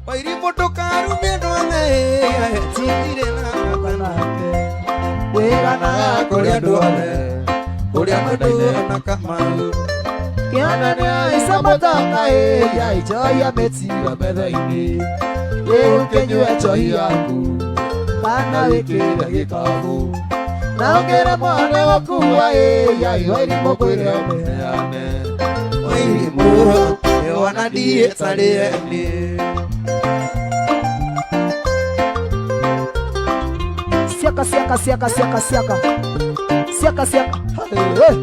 Wairimũ ndũkarumie ndwathe citirĩ na bata nake. Wĩganaga Kũrĩ andũ othe, kũrĩa mũndũ ona Kamau. Kĩona nĩ aica motoka ĩya ijoya mĩtira metha-inĩ. Rĩu kĩnyue njohi yaku kana wĩkĩre gĩkabu. Na ũngĩremwo nĩ gũkua ĩya iwairimu kwĩre ũmĩheane. Wairimũ wana ndiĩtarĩeni. Siaka siaka siaka siaka siaka. Siaka siaka. Hey, hey.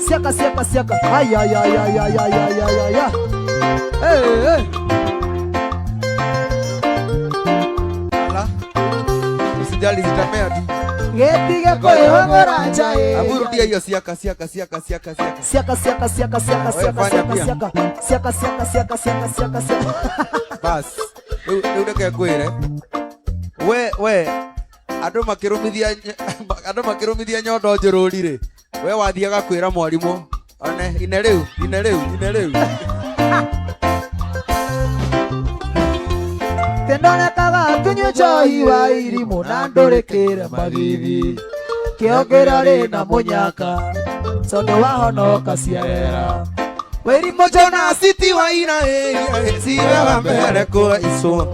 Siaka siaka siaka. Ay ay ay ay ay ay ay ay ay. Ay. Hey, hey. Ala, usijali zitamea tu. Gĩtige kwĩhũgũra nja Hebu ĩya. rudia hiyo siaka siaka siaka siaka siaka. Siaka siaka siaka siaka Wewe siaka fanya siaka pia. siaka siaka siaka siaka siaka siaka siaka. Bas. Rĩu rĩu reke ngwĩre. We andũ makĩrũmithia andũ makĩrũmithia nyondo njũrũri rĩ. We wathiaga kwĩra mwarimũ one ine rĩu ine rĩu ine rĩu. Tindonekaga tunyue njohi wa irimũ na ndũrĩkĩre mathithi. Kĩongĩra rĩ na mũnyaka tondũ wahonoka ciarera. Wairimũ Jona City wa ira siwe wa mbere kũhaicwo.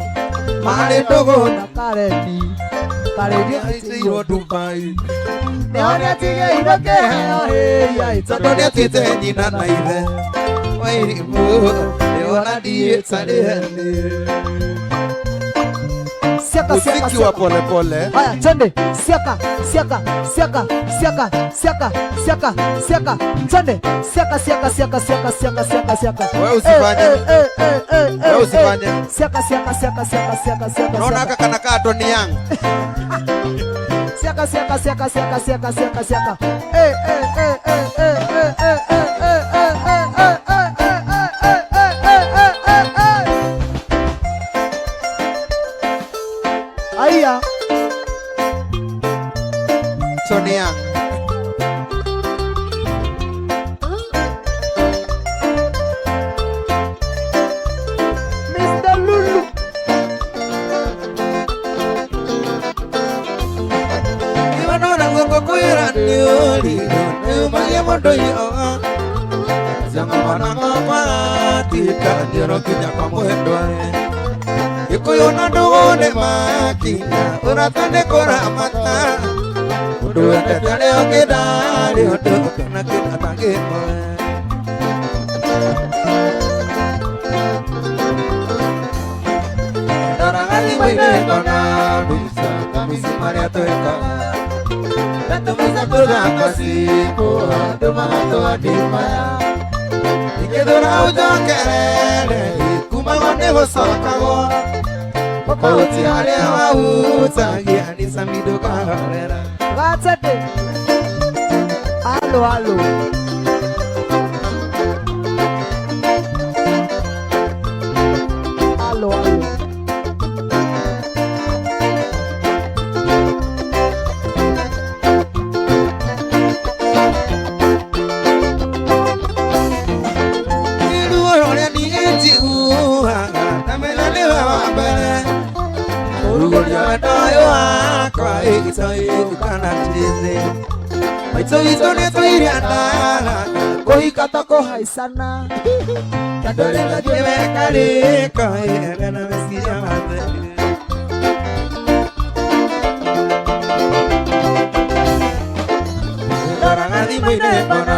Marĩ ndũgũ na Kareni Kareni aicĩirwo Dubai. Nĩonetigĩirwo kĩheo hĩya Tondũ nĩatuĩte nyina na ithe. Wairimũ nĩwona ndiĩtarĩeni. Siaka siaka Muziki wa siaka. polepole. Haya, twende siaka siaka siaka siaka siaka siaka siaka, twende siaka siaka siaka siaka siaka siaka siaka. Wewe usifanye. Eh, eh, eh, eh, eh, Wewe eh. usifanye. Siaka siaka siaka siaka siaka siaka. Unaona Siaka haka kana kaa Tony Young. siaka siaka siaka siaka siaka siaka siaka. Eh eh eh eh eh eh eh eh eh eh eh eh eh eh eh eh eh eh eh eh. Aya. Tony Young. Mr. Lulu. Iwanona guoko kwĩra nĩ ũrirũ nĩumagia mũndũ yoga. Ciang'oma na ng'oma tika njoro kinya kwa mwendwa. Gĩkũyũ na ndũgũ nĩ makinya ũrata nĩ kũramata. Ũndũ wendete arĩa ũngĩ ndarĩ ũndũ kana kĩndũ atangĩkora. Ndoraga thimũ-inĩ ngona mbica kambici marĩa twekaga. Na tũmaica tũthaka cibũ andũ magatwandimaya. Ingĩthũra ũnjokerere kumagwo nĩ gũcokagwo. Ũkũhutia harĩa wahutagia nĩ cami ndũkahorera. Gatete. Halo halo. Halo halo. Ruo rũrĩa niĩ njiguaga ndamenya nĩwe wa mbere. Ũrugũria wendo ũyũ wakwa ĩgĩtoĩkana njĩthĩ. Maitũ witũ nĩtũiria ndara Kũhika ta kũhaicana. Ndũrĩ na kĩwekarĩko ĩna na meciria matheri. Ndoraga thimũ-inĩ ngona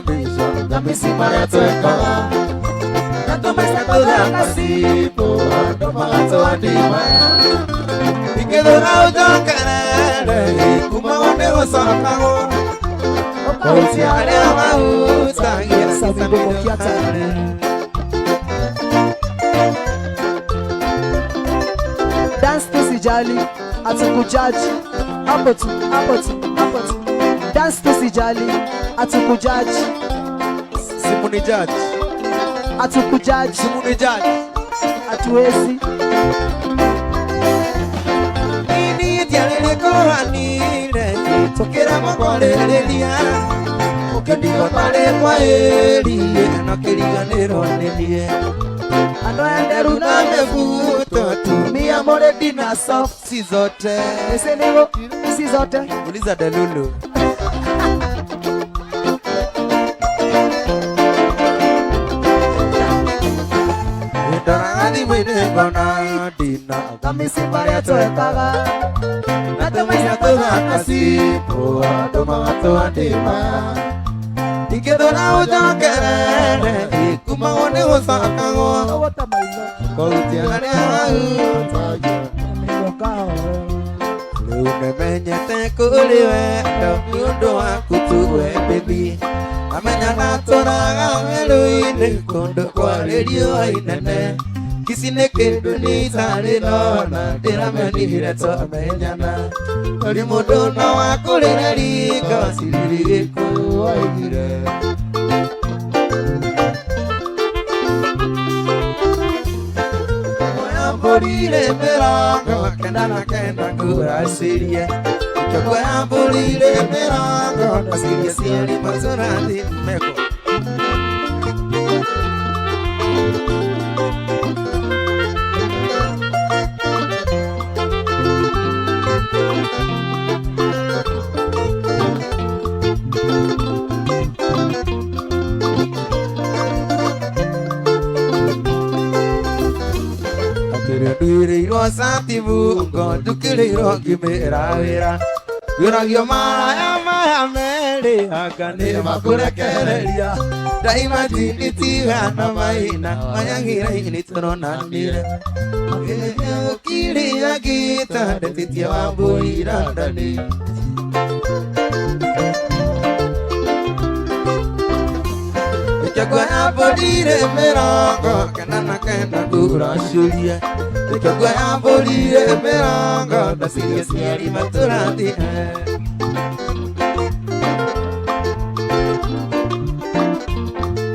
mbica kambici marĩa twekaga. Na tũmaica tũthaka cibũ andũ magatwandimaya. Ingĩthũra ũnjokerere kumagwo nĩ gũcokagwo. Ũkũhutia harĩa wahutagia Sami Ndũgũkiata. Dance tu sijali, hatukujaji. Hapo tu, hapo tu, hapo tu. Dance tu sijali, hatukujaji. Simu ni judge. Hatukujaji, Simu ni judge. hatuwezi. Nini tiarĩrĩkũranire tũkĩra makwarĩrĩria ũkĩndigo tarĩ kwa ĩri no kĩriganĩrwo nĩ niĩ. Andũ enderu na mevuto Tumia moredi na soft. Si zote. Ese nigo si zote. Uliza Delulu. Ndoraga mwine ngona dina Kamisi paria twekaga. Na tumenya tuthaka cipo andũ magatwandĩma Ingĩthũra ũnjokerere ikumagwo nĩ gũcokagwo Wota maitho. Kũhutia harĩa hahutagia Maitho kahora. Rĩu nĩmenyete kũrĩ wendo nĩ ũndũ waku tu we baby Amenya natũraga werũ-inĩ kũndũ kwarĩ riũa inene Kici nĩ kĩndũ nitarĩ nona ndĩramenire twamenyana Ũrĩ mũndũ no wakũrĩre riko ciriri gĩkũyũ oigire Mbũrire mĩrongo kenda na kenda ngũracirie Ikĩokuoya mbũrire mĩrongo ndacirie cieri matũrathi meko Nduĩrĩirwo cati bungo ndukĩrĩirwo ngĩmĩra wĩra Ngĩũragio maraya maya merĩ anga nĩ makũrekereria Ndaimajini tigana maina mayang'ira-inĩ tũronanire Ũkiria ngita ndetitie wambũira ndani Ikĩokuoya mbũrire mĩrongo kenda na kenda ngũracirie Ikĩokuoya mbũrire mĩrongo ndacirie cieri matũrathi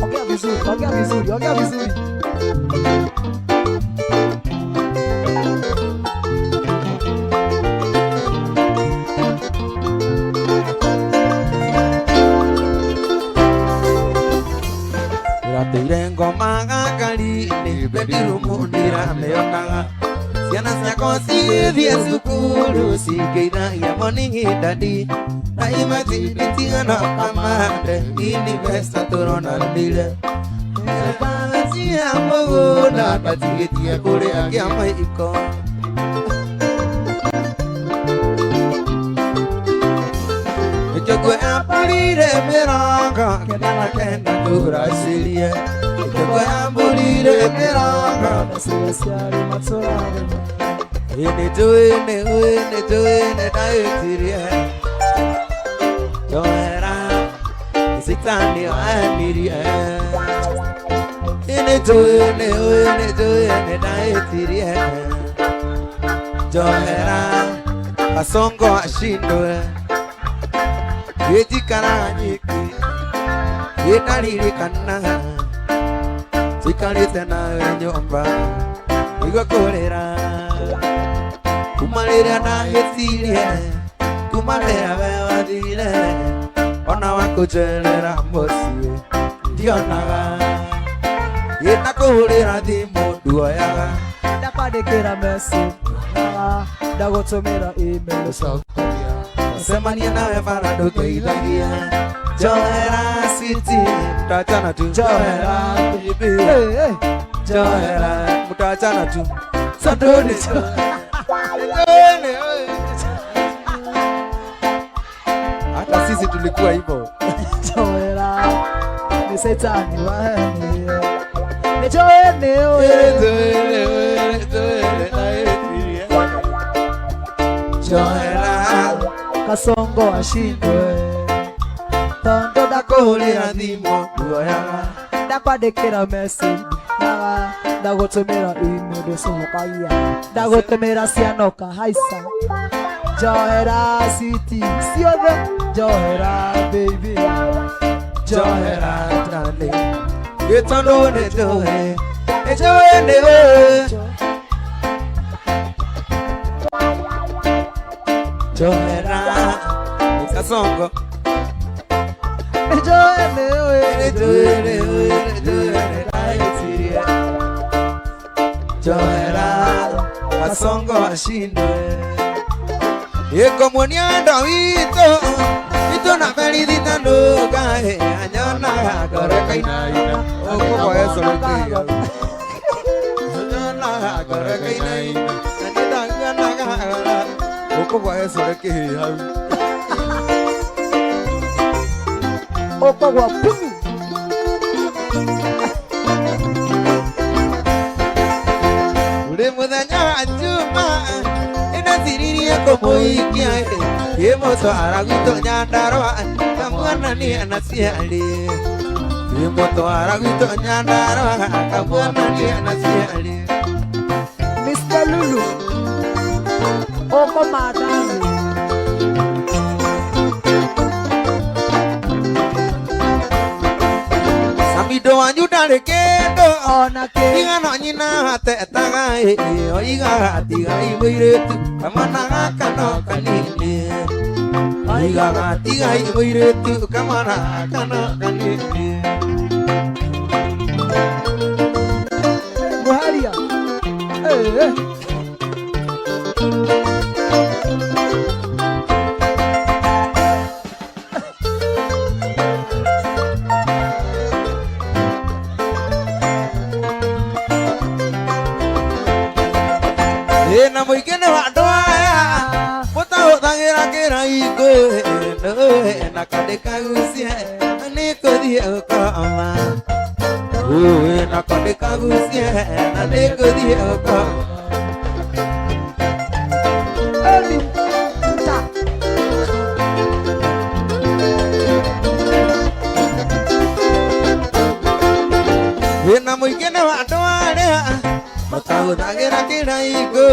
Ongea vizuri, ongea vizuri, ongea vizuri. Ndĩrateire ngoma gakari-inĩ bedroom ndiramĩonaga Ciana ciakwa cigĩthiĩ cukuru cingĩithagia morning daddy Na imagine tigana kamande ini mbeca tũronanire Cia mũgũnda ndatigĩtie kũrĩa kĩa maiko Ikĩokuoya mbũrire mĩrongo kenda na kenda ngũracirie Ikĩokuoya mbũrire mĩrongo Ndacirie ciari matũrathi. Ĩnĩ njũĩ nĩ ũĩ nĩ njũĩ nĩ ndahĩtirie Njohera citani wanirie Ĩnĩ njũĩ nĩ ũĩ nĩ njũĩ nĩ ndahĩtirie Njohera Kasongo ashindwe Gĩtikaraga nyiki Gĩtaririkana Tuikarĩte nawe nyũmba Nĩguo kũrĩra Kuma rĩrĩa ndahĩtirie Kuma rĩrĩa we wathire Ona wakũnjerera mũciĩ Ndionaga Gĩtakũhũrĩra thimũ nduoyaga Ndakwandĩkĩra message. Ndagũtũmĩra email ũcokagia. Cemania nawe bara ndũteithagia Njohera city mtaachana tu Njohera. Baby Hey, hey. Njohera mtaachana tu Sandoni Hata sisi tulikuwa hivyo. Njohera. Ni shetani wahenie. Nĩ njũĩ nĩ ũĩ. Njohera Kasongo ashindwe. Tondũ ndakũhũrĩra thimũ nduoyaga ndakwandĩkĩra message. Ndagũtũmĩra email ndũcokagia. Ndagũtũmĩra cianoka haica. Njohera city ciothe. Njohera baby. Njohera darling Gĩtondũ nĩ njũĩ nĩ njũĩ nĩ ũĩ Njohera Kasongo Nĩ njũĩ nĩ ũĩ. Nĩ njũĩ nĩ ũĩ nĩ njũĩ nĩ ndahĩtirie Ndĩroera Kasongo ashindwe. Ĩkũmuonia wendo witũ witũ na berithita ndũkae anyonaga ngoro kainaina ũkũgwa gecũrũkĩio anyonaga ngoro kainaina na niĩ ndaguonaga ũkũgwa gecũrũkĩio hau. Ũkũgwa pum. Uri muthenya wa Juma ĩnaciririe kũmũikia kĩmũtwara gwitũ Nyandarũa kamuonanie na ciarĩ kĩmũtwara gwitũ Nyandarũa kamuonanie na ciarĩ. Mr. Lulu ũkũmatha thĩ. Samido wanyu ndarĩ kĩndũ Ona kĩ. Tiga no nyina atetaga oigaga tigai mũirĩtu kamwana gaka no kanini oigaga tigai mũirĩtu kamwana gaka no kanini. Muharia. Eh. Ĩna mũingĩ nĩ wa andũ aya mũtahũthagĩra kĩraikũ na kandĩ kagucie na nĩ kũthiĩ ũkoma na kandĩ kagucie na nĩ kũthiĩ ũkoma. Eli. Ta. Ĩna mũingĩ nĩ wa andũ arĩa matahũthagĩra kĩraikũ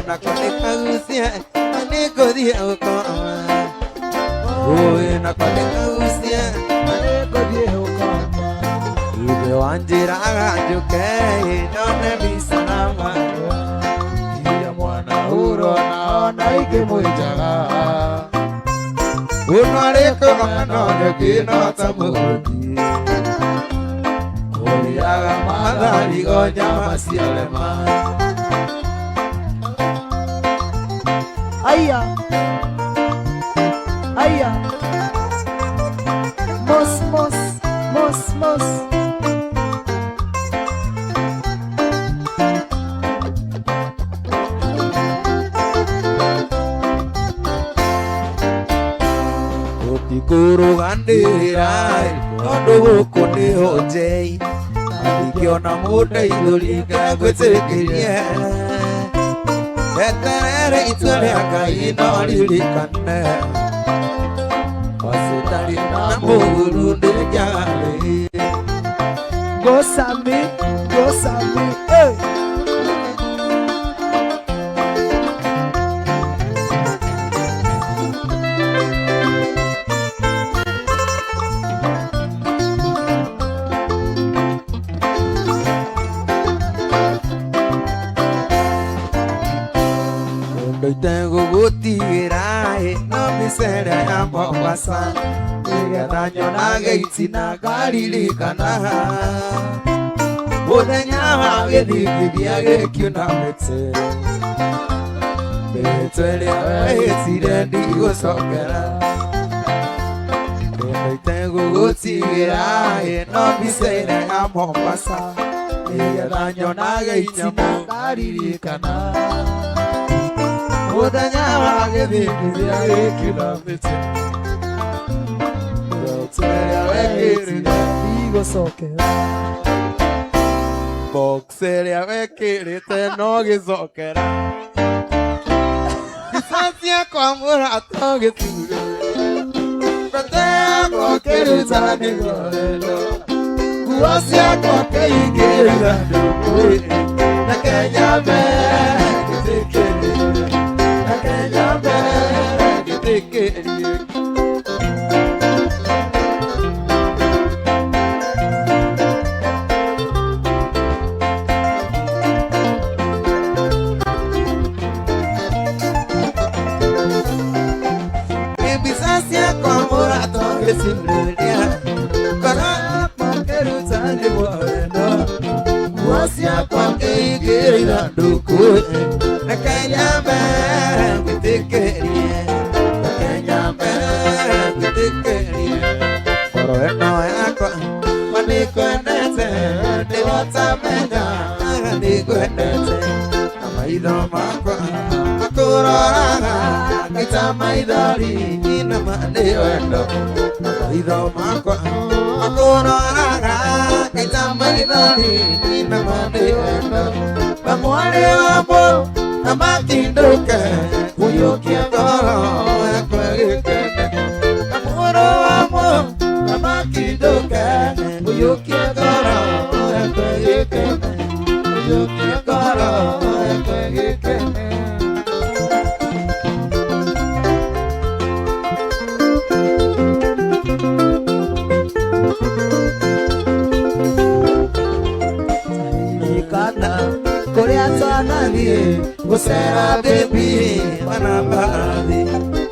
na kandĩ kagucie na nĩ kũthiĩ ũkoma na kandĩ kagucie Na nĩ ngũthiĩ ũkoma. Ithe wa njĩraga njũke nyone mbica na marũa. Iria mwana ũrona ona ingĩmwĩnjaga. Ũnwarĩ kũgomano nyũkĩno ta mũhũthi ũrĩaga matharigo nyama ciarema. Aya. Aya. Mos mos mos mos. Tũtikũrũganĩra tondũ gũkũ nĩho njei ndingĩona mũndeithũri ngagwĩtĩkĩrie eterere itua rĩa Ngai no ririkane wacĩtarĩ na mũguru ndĩnjarĩ. Go Sami, go Sami. Hey. Ũndũ itegũgũtigĩra no mbica ĩrĩa ya Mombasa nĩgetha nyonage itina ngaririkana mũthenya wa gĩthingithia gĩkiuna mĩtĩ mĩtĩ ĩrĩa wehĩtire ndigũcokera. Ũndũ itegũgũtigĩra no mbica ĩrĩa ya Mombasa nĩgetha nyonage itina Ngaririkana mũthenya wa gĩthingithia gĩkiuna mĩtĩ mĩtĩ ĩrĩa wekĩrire ndigũcokera. Box ĩrĩa wekĩrĩte no gĩcokera mbica ciakwa mũrata gĩcurĩ mbete yakwa kĩruta nĩguo wendo nguo ciakwa kĩingĩra ndũkũĩ na Kenya mbere ngĩtĩkĩrie na Kenya mbere ngĩtĩkĩrie. Mbica ciakwa mũrata gĩcurĩria ngoro yakwa kĩruta nĩguo wendo nguo ciakwa kĩingĩra Ingĩigĩra ithandũkũ reke nyambe ngwĩtĩkĩrie reke nyambe ngwĩtĩkĩrie ngoro ĩno yakwa ma nĩngwendete nĩwatamenya nĩngwendete na maitho makwa makũroraga ngaita maithori na ma nĩ wendo na maitho makwa makũroraga ngaita maithori na ma nĩ wendo Mamwale wamo na matinduke kuyukia ngoro yakwa gĩkene Mamwale wamo na matinduke kuyukia ngoro yakwa gĩkene kuyukia ngoro yakwa gĩkene Ririkana kũrĩa twanathiĩ gũcera baby mana mbarathi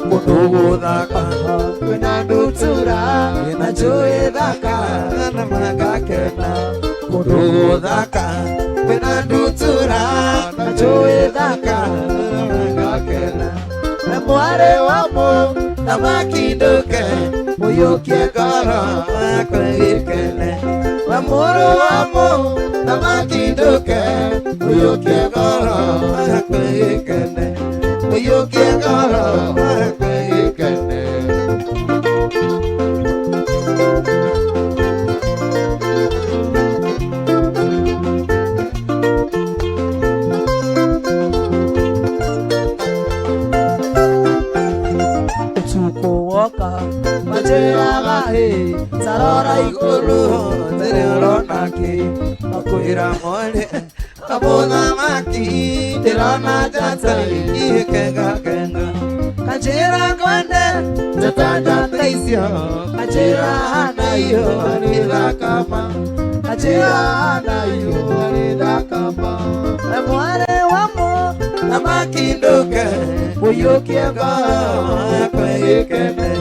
kũndũ gũthaka kwĩna ndutura na njũĩ thaka na magakena kũndũ gũthaka kwĩna ndutura na njũĩ thaka na magakena na mwarĩ wa mũthamaki ndũke mũiyũkie ngoro yakwa gĩkene na mũrũ wa mũthamaki ndũke mũiyũkie ngoro yakwa gĩkene mũiyũkie ngoro yakwa gĩkene. Ũtukũ woka manjĩraga ĩ tarora igũrũ Ndĩrĩ ũrona kĩ makwĩra mwarĩ mũthamaki ndĩrona njata igĩkengakenga kanjĩra ngwende njata njata icio kanjĩra hana iyo nĩ thakama kanjĩra hana iyo nĩ thakama na mwarĩ wa mũthamaki ndũke mũiyũkie ngoro yakwa gĩkene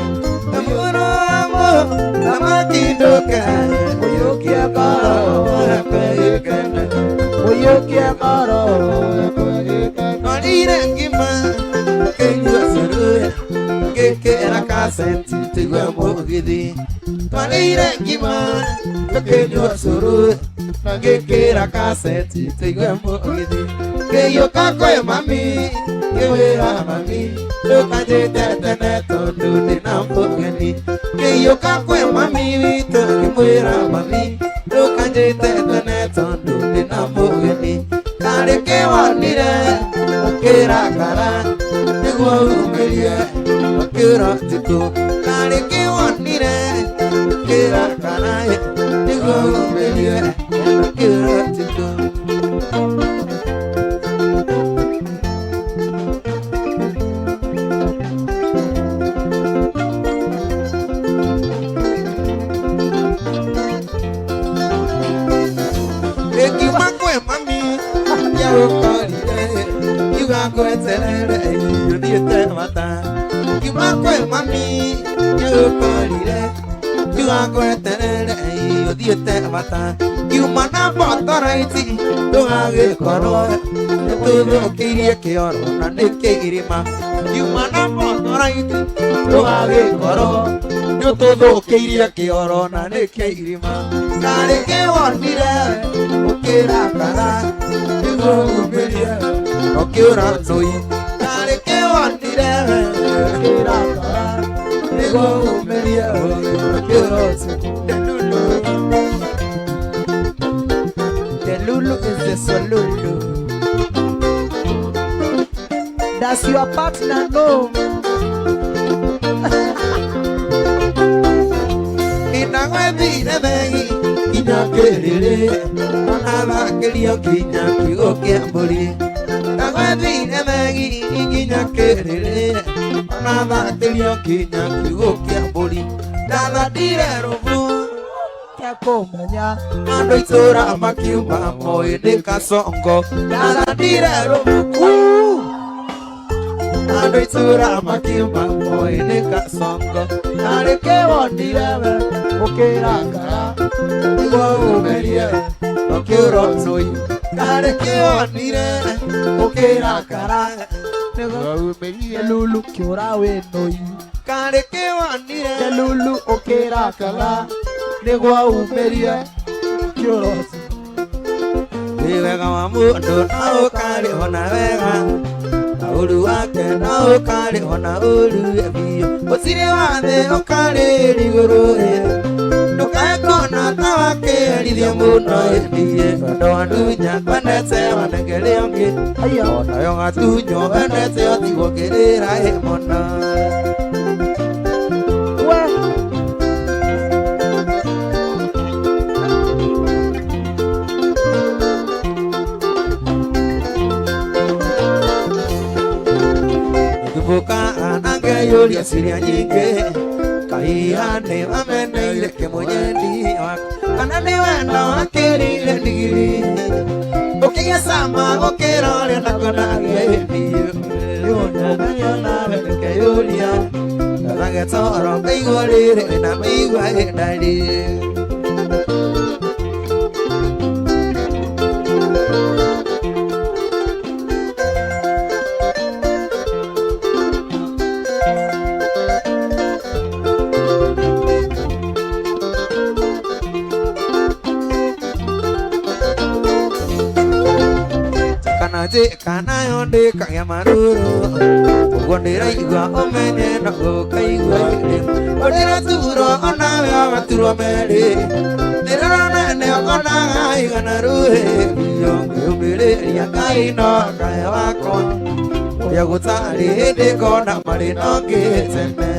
na mũrũ wa mũthamaki ndũke mũiyũkie ngoro yakwa gĩkene mũiyũkie ngoro yakwa gĩkene. Twarire ngima ngĩnyua cũrũ ngĩkĩra kaseti tũigue mũgithi twarire ngima tũkĩnyua cũrũ na ngĩkĩra kaseti tũigue mũgithi ngĩiyũka kwĩ mami ngĩwĩra mami ndũkanjĩte tene tondũ ndĩna mũgeni ngĩiyũka kwĩ mami witũ ngĩmwĩra mami ndũkanjĩte tene tondũ ndĩna mũgeni karĩ kĩwonire ũkĩrakara nĩguo umĩrie ũkĩũra ũtukũ karĩ kĩwonire ũkĩrakara nĩguo umĩrie ũkĩũra ũtukũ. Ngiuma kwĩ mami nĩagũkorire ngiuga ngweterere ũthiĩte bata ngiuma kwĩ mami nĩagũkorire ngiuga ngweterere ũthiĩte bata ngiuma na motoraiti ndũgagĩkorwo nĩtũthũkĩirie kĩoro na nĩkĩirĩma ngiuma na motoraiti ndũgagĩkorwo nĩũtũthũkĩirie kĩoro na nĩkĩirĩma karĩ kĩwonire ũkĩrakara nĩguo umĩrie ũkĩũra ndũi karĩ kĩwonire Ũkĩrakara nĩguo umĩrie ũkĩũra ũtukũ. Delulu Delulu is the solulu. Does your partner know? Inagwethire thegi nginya kĩrĩrĩ ona thakĩrio nginya kiugo kĩa mbũri ndagwethire thegi nginya kĩrĩrĩ ona thakĩrio nginya kiugo kĩa mbũri ndathandire rũbu Tekũmenya andũ itũra makiuma moĩ nĩ kasongo ndathandire rũbu andũ itũra makiuma moĩ nĩ kasongo karĩ kĩwonire we ũkĩrakara nĩguo umĩrie ũkĩũra ndũi Karĩ kĩonire Ũkĩrakara nĩguo Waumĩrie Lulu kĩũra wĩnũi. Karĩ kĩonire Lulu ũkĩrakara nĩguo umĩrie kĩũroci. Nĩ wega wa mũndũ no ũkarĩhwo na wega na ũru wake no ũkarĩhwo na ũru biũ gũtirĩ wa thĩ ũkarĩrĩ igũrũ ndũkae kuona ta wakĩherithio mũno ĩthiĩ wendo wa ndunya kwendete wanengere ũngĩ Aya. onayo gatunyo wendete ũtigwo kĩrĩra ĩ mũno. We. Ngĩbuka anangeyũria ciria nyingĩ kahiha nĩ wameneire kĩmũnyendi waku kana nĩ wendo wakĩrire ndigiri ũkĩgĩa cama gũkĩra ũrĩa ndakonagia nawe ngeyũria ndagetoro ngaigua rĩrĩ na mĩigua ĩndarĩ. Kana njĩka nayo ndĩkagĩa marũrũ ũguo ndĩraigua ũmenye no ũkaigua ũndĩraturwo onawe ũgaturwo merĩ ndĩrona nĩ ũkonaga igana rũĩ biũ ngĩũmĩrĩria Ngai no kae wakwa ũrĩa gũtarĩ hĩndĩ ngona marĩ no ngĩtene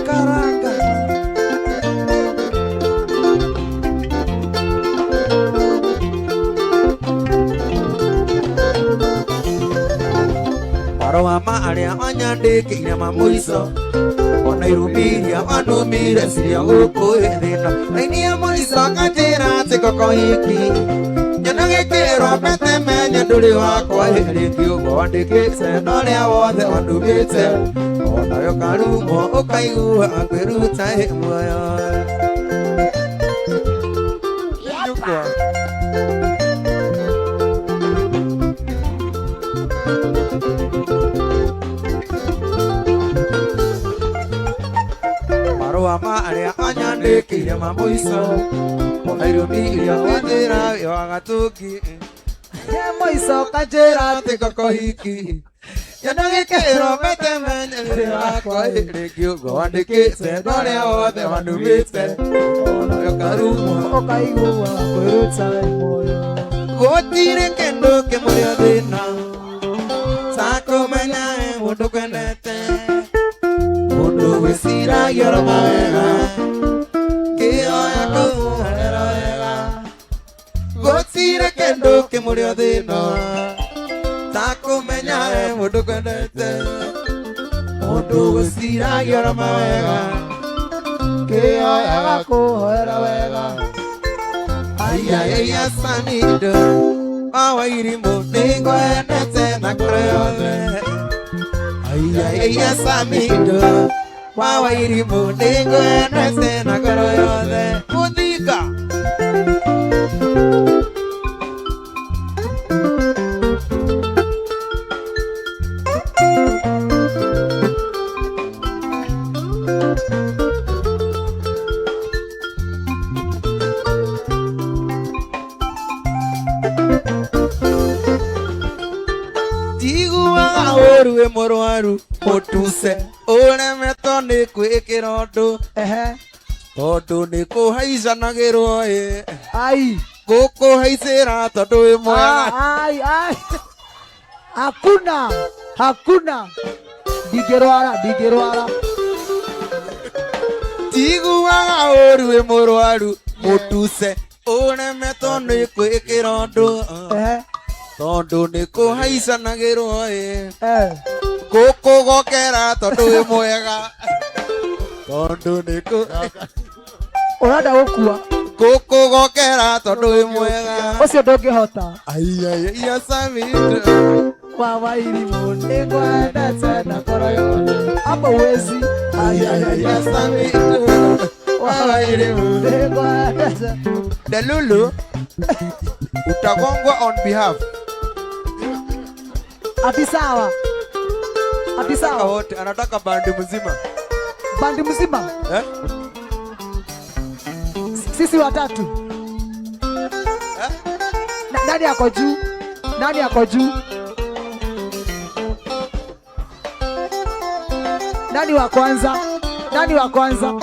karanga. Marũa ma arĩa wanyandĩkĩire ma mũico ona irumiria wanumire ciria gũkũ thĩna raini ya mũico akanjĩra atĩ ngoko hiki nyona gĩkĩrwo mbete menye ndũrĩ wakwa rĩngĩ ũguo wandĩkĩte na ũrĩa wothe wandumĩte onayo karumo ũkaigua ngwĩruta ĩ muoyo. Nyũkwa. Marũa ma arĩa anyandĩkĩire ma mũico ona irumiria wanjĩra wĩ wa gatũngi Ye mũico kanjĩra atĩ ngoko hiki nyona gĩkĩrwo mbete menye wĩrĩ wakwa rĩngĩ ũguo wandĩkĩte na ũrĩa wothe wanumĩte onayo karumo ũkaigua kwĩruta we muoyo. Gũtirĩ kĩndũ kĩmũrĩa thĩna ta kũmenya he mũndũ kwendete mũndũ gwĩciragia oro mawega kĩoya kũhũrĩra wega gũtirĩ kĩndũ kĩmũrĩa thĩna ta kũmenya he mũndũ kwendete mũndũ gwĩciragia oro mawega Kĩoyaga kũhoera wega. Aiya sanido wawairimu nĩngwendete na ngoro yothe aiya samido wawairimu nĩngwendete na ngoro yothe mũthika. Njiguaga ũru wĩ mũrwaru mũtuse ũremetwo nĩ kwĩkĩra ũndũ Ehe. tondũ nĩ kũhaicanagĩrwo ĩ Ai. gũkũhaicĩra tondũ wĩ mwega. Ah, ai, ai. Hakuna. Hakuna. Ndingĩrwara, ndingĩrwara. Njiguaga ũru wĩ mũrwaru mũtuse ũremetwo nĩ kwĩkĩra ũndũ Ehe. tondũ nĩ kũhaicanagĩrwo ĩ Eh. gũkũgokera tondũ wĩ mwega tondũ nĩ kũ Ũrenda gũkua. Gũkũgokera tondũ wĩ mwega. Ũcio ndũngĩhota. Aiya samido Wawairimu nĩngwendete na ngoro yothe. Hapo huwezi. Ai, ai, ai, aiya samido wawairimu nĩngwendete. Delulu. Utagongwa on behalf. Ati sawa. Ati Anataka sawa. wote, anataka bandi mzima. Bandi mzima. Eh? Sisi watatu. Eh? Nani ako juu? Nani ako juu? Nani wa kwanza? Nani wa kwanza?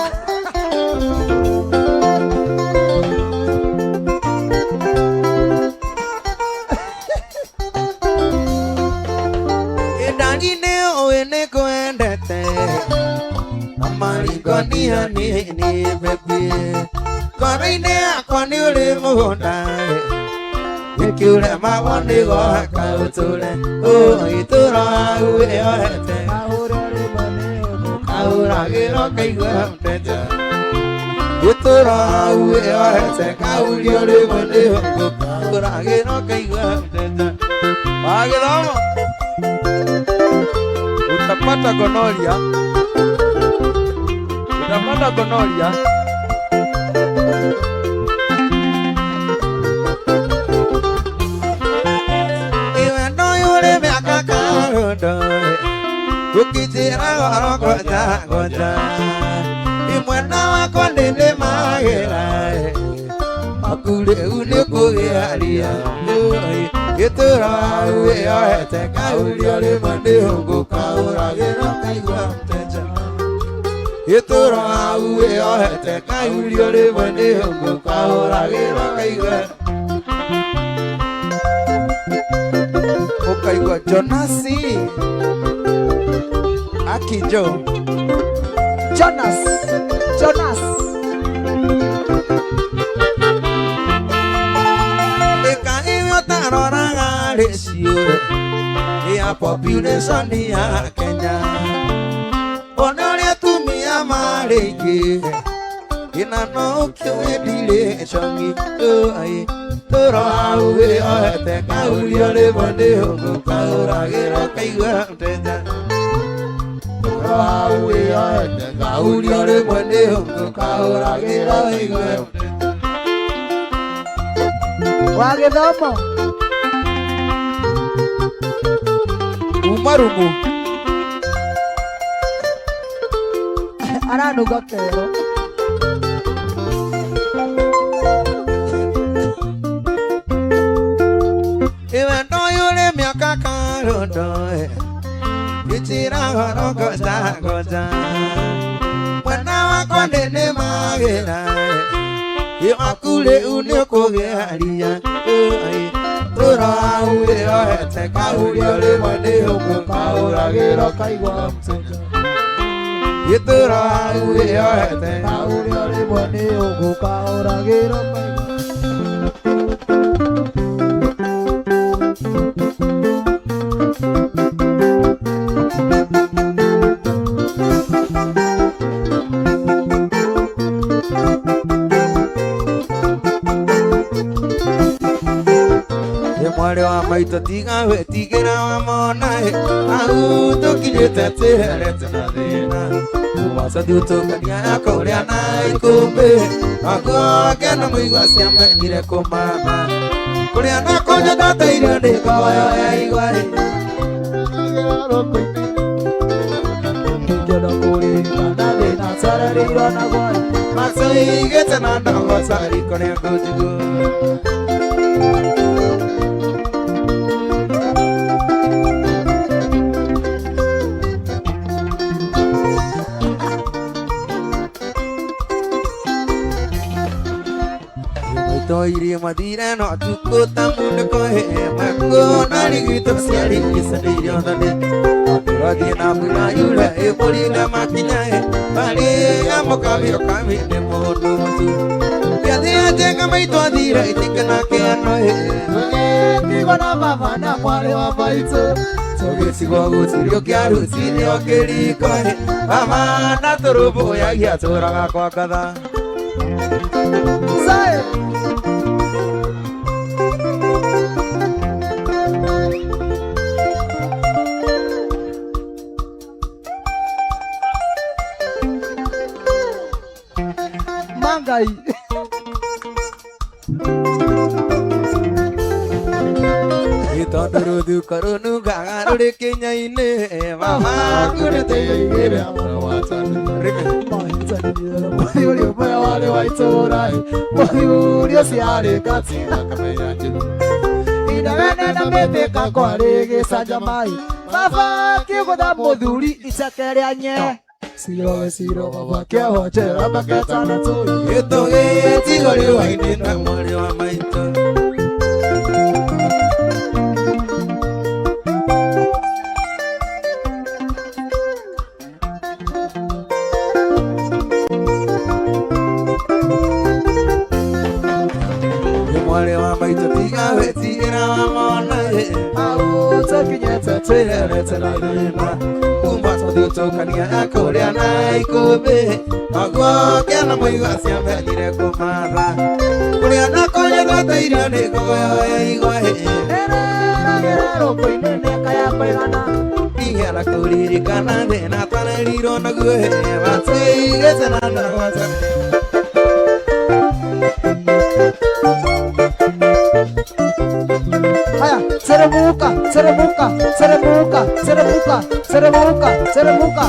Ndani nĩ ũĩ nĩ ngwendete na mariko niĩ nĩ baby ngoro-inĩ yakwa nĩ ũrĩ mũgũnda ĩkĩũremagwo nĩ gwaka ũtũre itũra hau ĩyohete kaũragĩro kaigua mteja itũra hau ĩyohete kaurio rĩmwe nĩ hũngũ kaũragĩro kaigua mteja wagĩthoma utapata gonoria, utapata gonoria. Iwe no yule miaka karondo ukijira goro goja goja imwena wakwa ndĩndĩ magĩra maku rĩu nĩ kũgĩa gĩtũra hau ĩyohete kaurio rĩmwe nĩ hũngũ kaũragĩra kaigua mteja gĩtũra hau ĩyohete kaurio rĩmwe nĩ hũngũ kaũragĩra kaigua ũkaigua Jonasi Akijo Jonas. Jonas. Ĩka iwe ũtaroraga rĩciũ ya population ya Kenya ona ũrĩa atumia marĩ aingĩ ĩna no ũkĩũĩ ndirĩ congi tũro hau ĩyohete kaurio rĩmwe nĩ hũngũ kaũragĩrwo kaigua mteja tũro hau ĩyohete kaurio rĩmwe nĩ hũngũ kaũragĩrwo kaigua mteja Wa gĩthomo. Umarumu Aranunga kero. Iwe no yule miaka karondo ichira goro goja goja mwena wakwa ndĩndĩ magĩra iwaku rĩu nĩ ũkũgĩa ria tũro hau ĩyohete kaurio rĩmwe nĩ hũngũ kaũragĩrwo kaigua mteja gĩtũro hau ĩyohete Kaurio rĩmwe nĩ hũngũ kaũragĩrwo kaigua. Mwarĩ wa maitũ tiga wĩtigĩra wa mona au tũkinyĩte tĩherete na thĩna wacathutũkania kũrĩa na ikũmbĩ wakuoke na mũigua ciamenyire kũmama kũrĩa na kũnyua tataire ndĩ koyo ya igwa Ingĩona kũririkana thĩna cerereirwo na gwaĩ. macoigĩte na ndogo cariko rĩa kũnjigũ Toirie mathire no tukũ ta mundu kohe makuo na rigito ciari icanĩirio thoni Tũrathiĩ na mwĩra yure ĩmũrire makinya marĩ amũkamio kami nĩ mũndũ mũtu Gĩathĩ njenga maitũ athire itikana kĩano Tũgĩtigwo na baba na mwarĩ wa maitũ. Tũgĩcigwo gũcirio kĩa rũcinĩ o kĩriko mama na tũrũmbũyagia tũraga kwa ngatha Zae. Mangai. Tondũ rũthuko rũnungaga rũrĩ kĩnya-inĩ mama Kũrĩtĩire mũthuri ũmwe warĩ wa itũũra mũthuri ũcio arĩ gatiga kamenya njĩru inegene na mĩtĩka kwarĩ gĩcanjama baba akĩgũtha mũthuri iceke rĩa nye cirowe ciro baba kĩahonjera maketana tũi Gĩtũgĩtigo riũa-inĩ na mwarĩ wa maitũ. Nĩ mwarĩ wa maitũ tiga wĩtigĩra wa mona au tũkinyĩte twĩrerete na thĩna kuma tũthutũkania akũrĩa na ikũmbĩ noguo kĩana mũigua ciamenyire kũmatha kũrĩa na kũnyethete irio nĩ kũgoyo ya igwa ĩreragĩra rũkũ-inĩ mĩaka ya kũigana igera kũririkana thĩna twarerirwo naguo matuigĩte na ndagwata. Haya, seremuka, seremuka, seremuka, seremuka, seremuka, seremuka.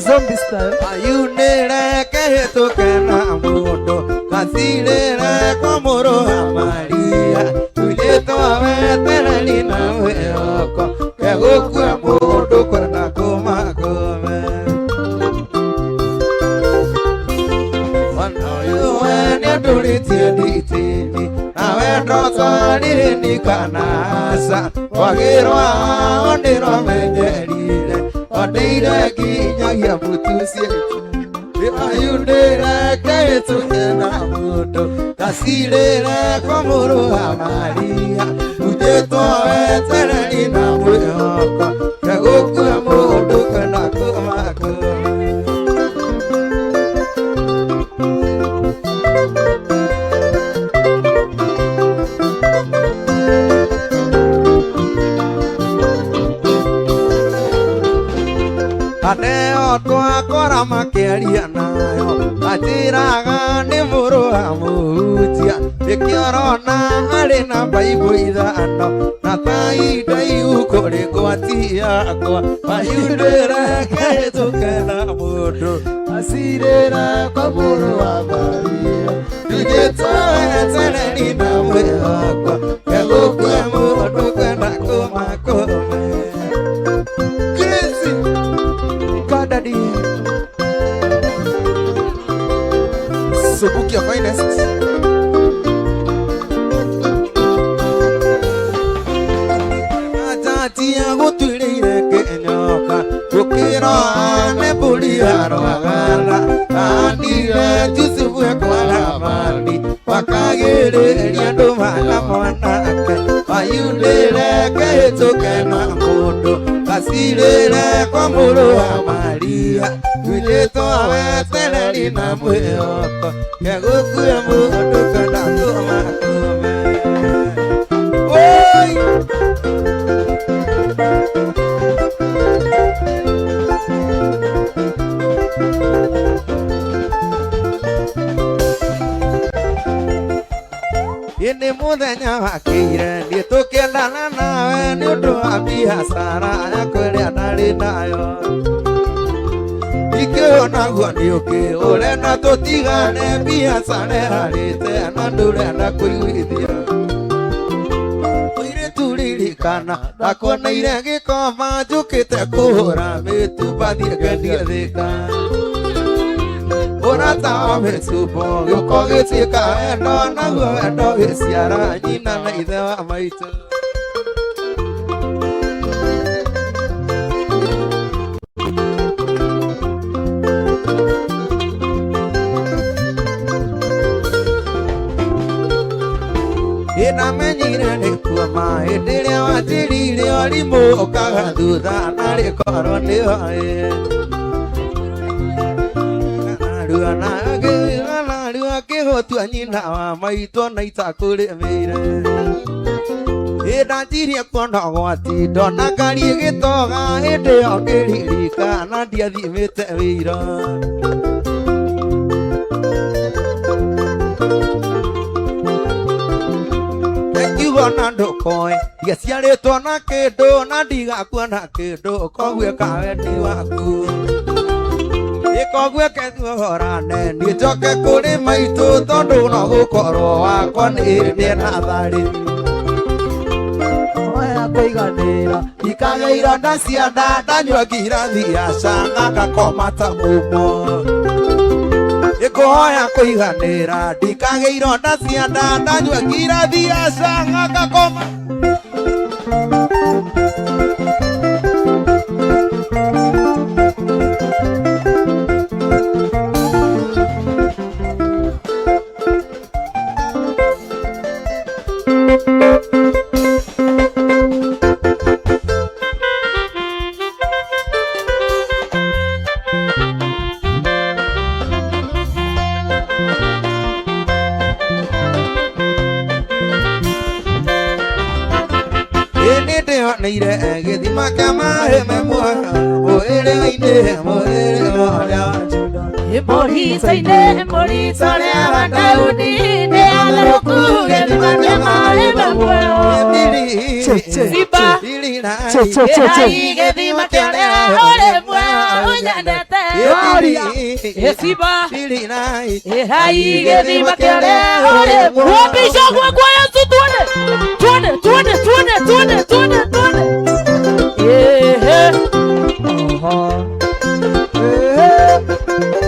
Zombie style. Ayunĩre kĩhĩtũke na mũndũ gacirĩre kwa mũrũ wa Maria tunyĩtwo wetereri na wĩhoko kegũkue mũndũ kwenda kũmakũme ona ũyũ we nĩandũrĩtie nditini nawe ndotwarire kana aca kwagĩrwa ndĩramenyerire ondeire nginyagia mutu ciaku ayundĩre kĩhĩtũke na mũndũ gacirĩre kwa mũrũ wa Maria ujĩtwo wetereri na mwĩhoko kegũkue mũndũ kwenda kũmakũme. Aneo twakora makĩaria nayo anjĩraga nĩ mũrũ wa mũhunjia nĩkĩo ũrona arĩ na baibũ ithano na tainda iuku rĩ ngwati yakwa ayundĩre kĩhĩtũke na mũndũ Asirera kwa mũrũ wa Maria. tujĩtwo wetereri na mwĩhoko kegũkue mũndũ kwenda kũmakũme. Gracie Kadadi. Subukia finest. Ajatia gũtuĩrĩire kĩnyoka gũkĩra nĩ mbũri ya rwagara andire Jusufu ekwaramani makagĩrĩria andũ mana mwanake ayundĩre kĩhĩtũke na mũndũ gacirĩre kwa mũrũ wa Maria tunyĩtwo wetereri na mwĩhoko kegũkue mũndũ kwenda kũmakũme. Oi! Ĩndĩ mũthenya wakĩire niĩ tũkĩendana nawe nĩ ũndũ wa biacara yakwa ĩrĩa ndarĩ nayo ikĩonaguo nĩ ũkĩ ũrenda tũtigane biacara ĩrarĩte na ndũrenda kũiguithia mũirĩtu ririkana ndakuoneire gĩkomba njũkĩte kũhũra mĩtumba thiĩ ngendie Thĩka ũrata wa mĩcumbo gĩũka gĩtuĩka wendo naguo wendo gĩciara nyina na ithe wa maitũ. Ĩndamenyire nĩ kuoma hĩndĩ ĩrĩa wanjĩrire ũrimũ ũkaga thutha narĩ korwo nĩoĩ narua narua kĩgũtua nyina wa maitũ na itakũrĩmĩire ĩndanjirie kuona ũgwati ndona ngari gĩtoga hĩndĩ ĩyo ngĩririkana ndiathimĩte wĩira. Ngiuga na ndũkoe ndiaciarĩtwo na kĩndũ na ndigakua na kĩndũ koguo ĩka wendi waku ĩkoguo kethuorane niĩ njoke kũrĩ maitũ tondũ no gũkorwo wakwa nĩ ndĩ na tharĩ Oya kũiganĩra ikage ironda cia nda ndanyua ngirathi ya canga ngakoma ta mumo ĩkũhoya kũiganĩra ndikage ironda cia nda ndanyua ngirathi ya canga ngakoma Nĩndĩoneire gĩthima kĩa maaĩ me muoyo mũhĩrĩga-inĩ mũhĩrĩga ũrĩa wa Juda. Mũrito-inĩ mũrito ũrĩa wa Daudi nĩ atherũku gĩthima kĩa maaĩ me muoyo. Simba. Che, che, che, che. Ĩrai gĩthima kĩa ũrĩa ũrĩ muoyo ũnyendete. Ĩ Simba. Ĩrai gĩthima kĩa ũrĩa ũrĩ muoyo. Wapisha kwa kwa Yesu tuone. Tuone, tuone, tuone, tuone, tuone, tuone. Ehe. Oho. Ehe.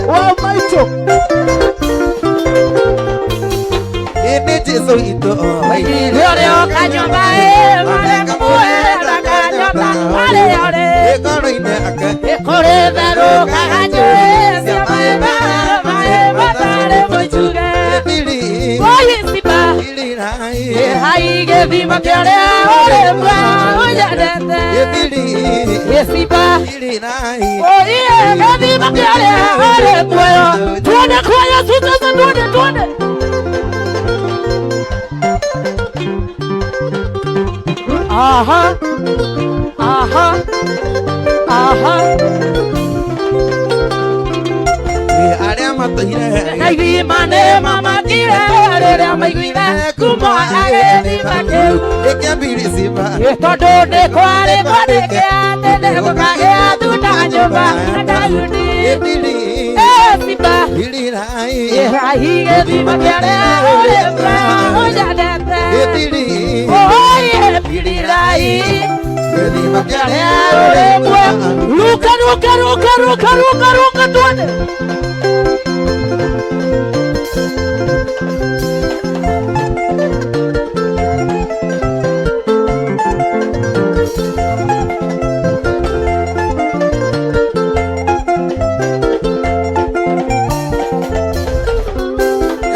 Wa maitũ. Ĩndĩ Jesũ witũ Nĩ ũrĩa ũkanyua maaĩ marĩa ngũmũhe ndakanyota marĩa ũrĩ. Ĩngoro-inĩ yake Ĩkũrĩtherũkaga njũũĩ cia maaĩ maaĩ matarĩ mũicũge. Oi Simba. Ĩrai gĩthima kĩa ũrĩa ũrĩ muoyo ũnyendete. Ĩ Simba. Oi gĩthima kĩa ũrĩa ũrĩ muoyo. Tuone kwa Yesu sasa, tuone, tuone. Aha. Aha. Aha. Arĩa matũire Na ithima nĩ mamakire rĩrĩa maiguire kuma agĩthima kĩu. Ĩkĩambiri Simba. Tondũ nĩ kwarĩ kwandĩke atĩ nĩ gũkagĩa thuna nyũmba na Daudi. Ĩ Simba. Ĩrai gĩthima kĩa ũrĩa ũrĩ muoyo ũnyendete. Oi Pirirai Gĩthima kĩa kĩa ũrĩa ũrĩ muoyo. Ruka, ruka, ruka, ruka, ruka, ruka, tuone.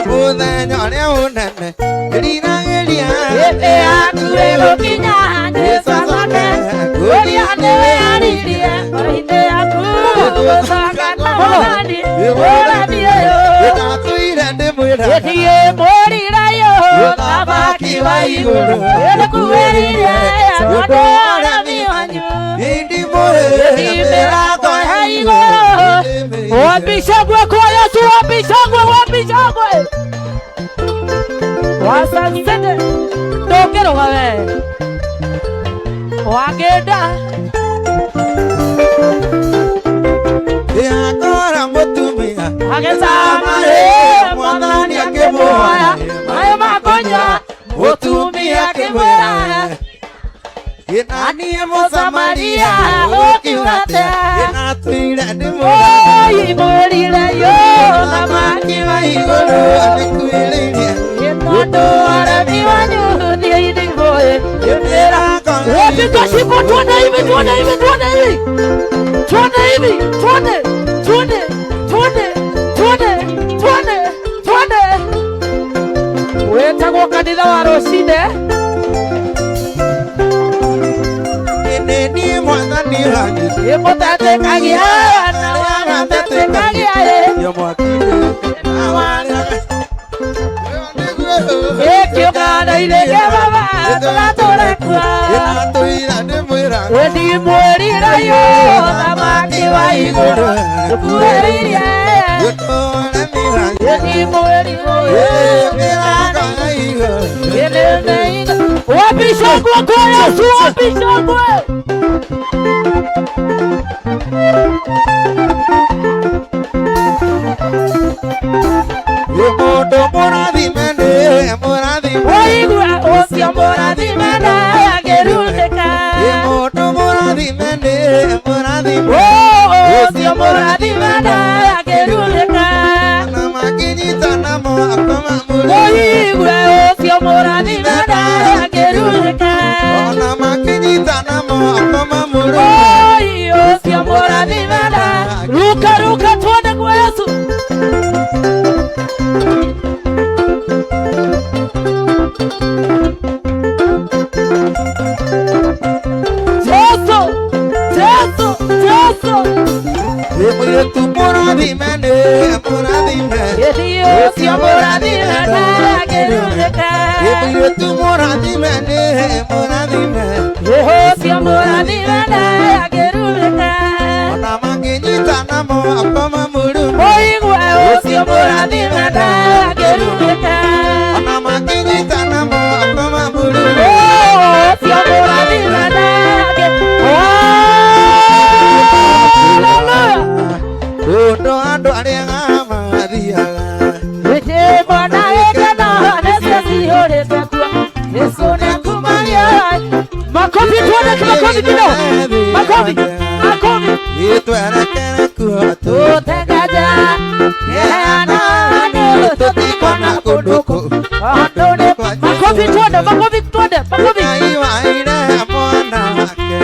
Mũthenya ũrĩa mũnene ndĩriragĩria Hĩndĩ yaku ĩgũkinya Jesũ acoke kũrĩa nĩwĩyaririe ngoro-inĩ yaku gũcoka na Mwathani ũrathi ũyũ. Ndatũire ndĩmwĩra Gĩthiĩ mũrire yo thamaki wa igũrũ ĩrĩkuĩrire tondũ ũremi wanyu. Mĩrango ya igũrũ. Wapishagwe kwa Yesu, wapishagwe, wapishagwe. Wasansete ndũngĩrũga we wangĩnda. Yakora mũtumia agĩcama rĩ Mwathani akĩmuoya maĩ ma kũnyua mũtumia akĩmwĩra Ĩnaniĩ Mũsamaria ũkiuga atĩa? Ĩnatũire ndĩmwĩra Oi mũrire yo thamaki wa igũrũ nĩkuĩrĩirie tondũ ũremi wanyu thiĩ ndimũĩ. Wapika shimo, tuone hivi, tuone hivi, tuone hivi, tuone hivi, tuone, tuone, tuone, tuone, tuone, tuone. Wĩtagwo kanitha wa rũcinĩ. Niĩ Mwathani wanyu Ĩmũtetĩkagia na wamatetĩkagia ĩ. Yo mwaki na warĩa Ĩkĩũngana-inĩ kĩa baba tũgatũrekua. Ĩnatũire ndĩmwĩra Ndimwĩrire yo thamaki wa igũrũ ndũkuĩrĩirie. Ũremi wanyu Ndimwĩrire yo. Mĩrango ya igũrũ Wa Shangwe kwa Yesu, wapi shangwe? Mũndũ mũrathime nĩ mũrathime. Oigua ũcio mũrathime ndangĩrumĩka. Mũndũ mũrathime nĩ mũrathime. Ũcio mũrathime ndangĩrumĩka. Na makĩnyitana moko mamũrĩ. Oigua ũcio mũrathime ndangĩrumĩka. Ona makĩnyitana moko mamũrĩ. Oi, ũcio mũrathime nda. Ruka ruka twende kwa Yesu. Jesu, Jesu, Jesu. Mũirĩtu mũrathime nĩ mũrathime. Ĩthi ũcio mũrathime ndangĩrumĩka. Mũirĩtu mũrathime nĩ mũrathime. Ũcio mũrathime ndangĩrumĩka. Ona makĩnyitana moko mamũrĩ. Oigua ũcio mũrathime ndangĩrumĩka. Ona makĩnyitana moko mamũrĩ. Ũcio mũrathime ndangĩ. Hallelujah. Kũndũ andũ arĩa mathiaga. Ĩtĩ mwana gĩkeno nĩcio cihũrĩte kuo. Yesu nĩakumagia. Makofi tuone makofi kidogo. Makofi. Makofi. Twerekere kuo Tũtengaja. Kĩheana andũ tũtikona kũndũ kũ. Andũ nĩ makofi tuone makofi tuone makofi. Ngai waire mwana wake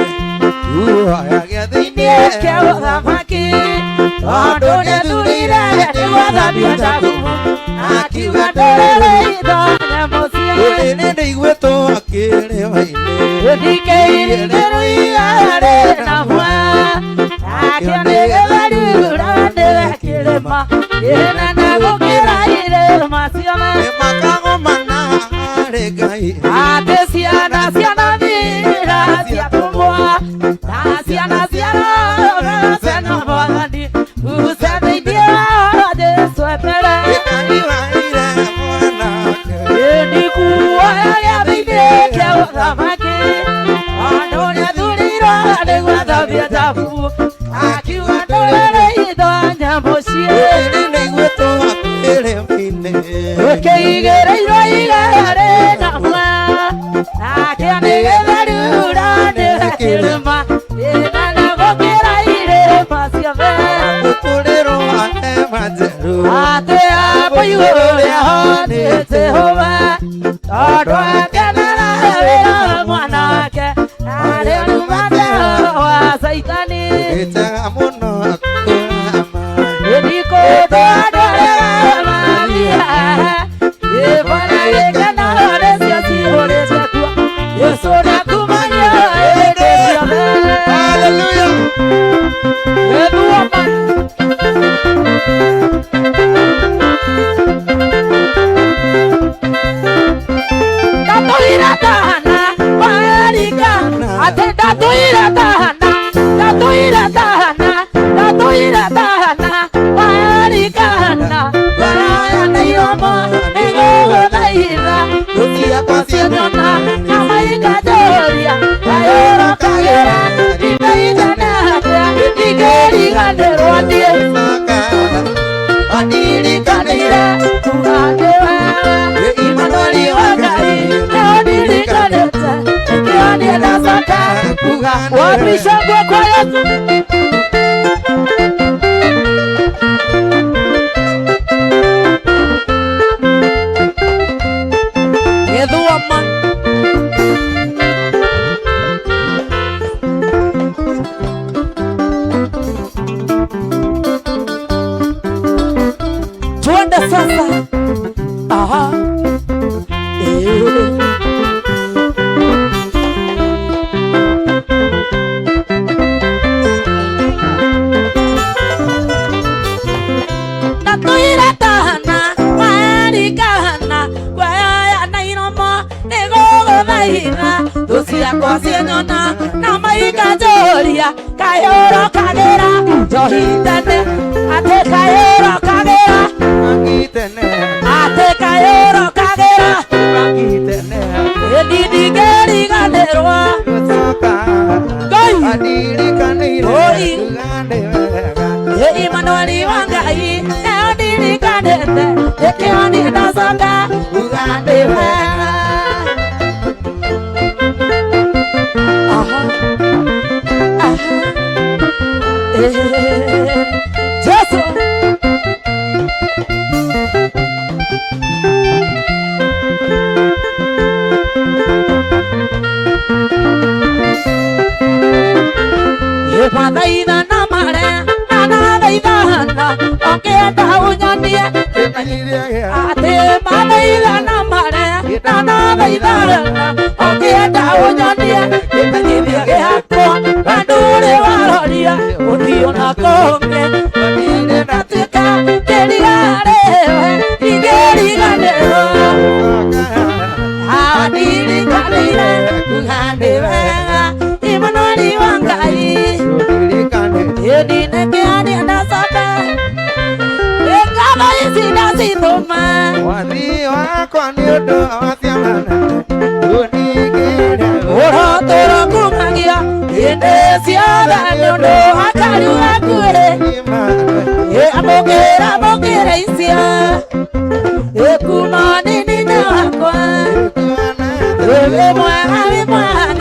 uoya gĩathĩ-inĩ Nĩkĩo ũthamaki tondũ nĩathurire nĩgwathambia ndabu akiuga ndũrĩrĩ itho nyamũ cia Rũrĩrĩ ndĩiguĩtwo kĩrĩma-inĩ. Thikĩirĩrĩro iarĩ na mwa nakĩo nĩ gĩtharura nĩwe kĩrĩma kĩnene gũkĩra irĩma ciothe. Nĩmakagomana harĩ Ngai. Atĩ ciana ciana thira ciatũmwa na ciana ciarora na Mwathani uce thĩinĩ wa Jesũ mbere. Ngai waire mwana wake. Ndikuoya gĩathĩ-inĩ kĩa ũthamaki tondũ nĩathurirwo nĩgwathambia njabu akiuga ndũrĩrĩ itho nyamũ cie. Rũrĩrĩ ndĩiguĩtwo kĩrĩma-inĩ. Rũkĩigĩrĩirwo igari na mwa nakĩo nĩ gĩtharura nĩwe kĩrĩma kĩnene gũkĩra irĩma ciothe. Mũtũrĩro wa hema njerũ. Atĩ hapo igũrũ rĩaho nĩ Jehova tondũ akenera wĩra wa mwana wake narĩo riuma wa Caitani. Nĩ njega mũno kũrama. Nĩndikũndũ andũ arĩa mathiaga ĩbana gĩkeno nĩcio cihũrĩte kuo. Yesu nĩakumanio hĩndĩ ciothe. Hallelujah. Ethuoma. Ndatũire tahana warika atĩ ndatũire tahana ndatũire tahana ndatũire tahana warikana waraya na iromo nĩgũgũthaitha ciakwa cianyona na maikanjũria kayũrokagĩra ndingaigana atĩa ndingĩriganĩrwo niĩ andirikanĩire kuga ndĩ wewe Imanueli wa Ngai nĩũndirikanĩte nĩkĩo niĩ ndacoka kuga wapi shangwe kwa Yesu. Gĩthuoma. Tuende sasa. Aha. Ndatũire tahana warikana kuoya na iromo nĩgũgũthaitha thũ ciakwa cianyona na maikanjũria kayũrokagĩra njohi tene atĩ kayũrokagĩra atĩ kayũrokagĩra ĩndi ndingĩriganĩrwo Andirikanire Oi. Ugande wega. Emmanuel wa Ngai nĩũndirikanĩte nĩkĩo niĩ ndacoka Ugande wega. Aha, aha, eh, Jesu. Mathaithana marĩa anathaithana ũkĩenda ũnyonie Kĩmenyithia gĩa atĩ mathaithana marĩa anathaithana ũkĩenda ũnyonie kĩmenyithia gĩakwa andũ ũrĩ waroria ũthiũ na kũngĩ natuĩka kĩrigarĩwe ingĩriganĩrwo andirikanĩire Ugande wega Emmanuel wa Ngai. Ndirikane. Ndinekĩania ndacoka ngatho ici ndacitũma. Wathi wakwa nĩ ũndũ wa ciama nene ũningĩre. Ũrotũro kumagia hĩndĩ ciothe nĩ ũndũ wa karu gakuĩ. Amũkĩra amũkĩra icio ĩ kuma nini-inĩ wakwa. Wĩ mwega wĩ mwega.